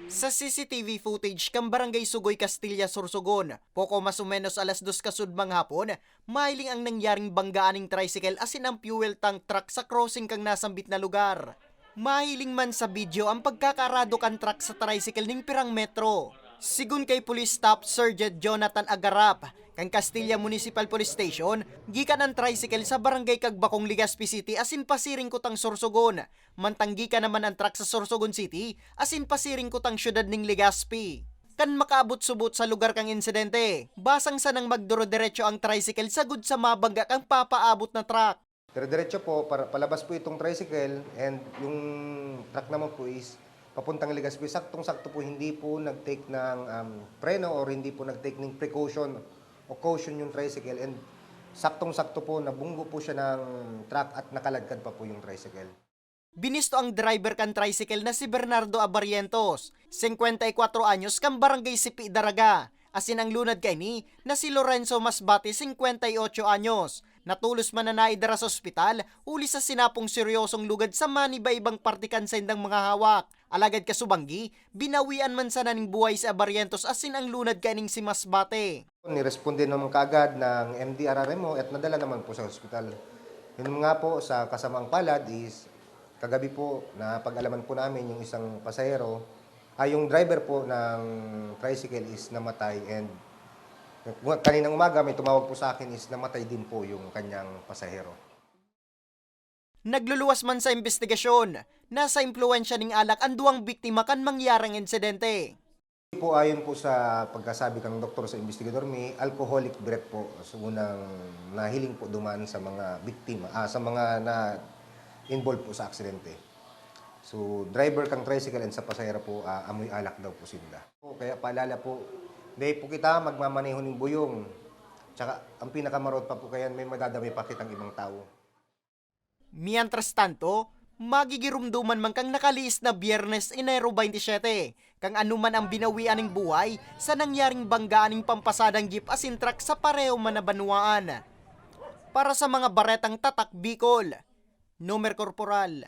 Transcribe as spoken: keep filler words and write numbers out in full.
Sa C C T V footage kan Barangay Sugoy, Castilla, Sorsogon, poko mas o menos alas dos kasudmang hapon, mahiling ang nangyaring banggaan ning tricycle asin ang fuel tank truck sa crossing kan nasambit na lugar. Mahiling man sa video ang pagkakaarado kan truck sa tricycle ning pirang metro. Sigon kay Police Staff Sergeant Jonathan Agarap, kan Castilla Municipal Police Station, gikan ang tricycle sa barangay Cagbacong, Legazpi City asin pasiring kutang Sorsogon. Mantang gikan naman ang truck sa Sorsogon City, asin pasiring kutang syudad ning Legazpi. Kan makaabot subot sa lugar kan insidente, basang sanang magduro-diretso ang tricycle sagud sa mabangga kan papaabot na truck. Dire-diretso po, para, palabas po itong tricycle, and yung truck naman po is papuntang Legazpi. Saktong-sakto po, hindi po nag-take ng um, preno or hindi po nag-take ng precaution o caution yung tricycle, and saktong-sakto po, nabunggo po siya ng truck at nakaladkad pa po yung tricycle. Binisto ang driver kan tricycle na si Bernardo Abarrientos, singkwenta y kwatro anyos, kan Barangay Sipi, Daraga, asin ang lunad kaini na si Lorenzo Masbate, singkwenta y otso anyos. Natolos man na naidara sa ospital huli sa sinapong seryosong lugad sa maniba-ibang parte kan saindang mga hawak. Alagad kasubanggi, binawian man sana ning buhay si Abarrientos asin ang lunad kaining si Masbate. Niresponde naman kaagad ng M D R R M O at nadala naman po sa ospital. Yun nga po, sa kasamaang palad is, kagabi po, napag-alaman po namin yung isang pasahero, ay yung driver po ng tricycle is namatay, and kaninang umaga may tumawag po sa akin is namatay din po yung kanyang pasahero. Nagluluwas man sa imbestigasyon, nasa impluwensya ning alak ang duwang biktima kan mangyarang insidente. Po, ayon po sa pagkasabi kang doktor sa investigador, may alcoholic breath po sa unang nahiling po duman sa mga biktima, ah, sa mga na involved po sa aksidente. So, driver kang tricycle and sa pasahero po, ah, amoy alak daw po sinda. Kaya paalala po, dai po kita magmamaneho ning buyong. Tsaka, ang pinakamarot pa po kayan, may madadamay pa kitang ibang tao. Mientras tanto, magigirumduman man kan nakaliis na Biyernes, Enero twenty-seven, kan ano man ang binawian ning buhay sa nangyaring banggaan ning pampasadang jeep asin truck sa pareho man na banwaan. Para sa mga baretang Tatak Bicol, Nomer Corporal.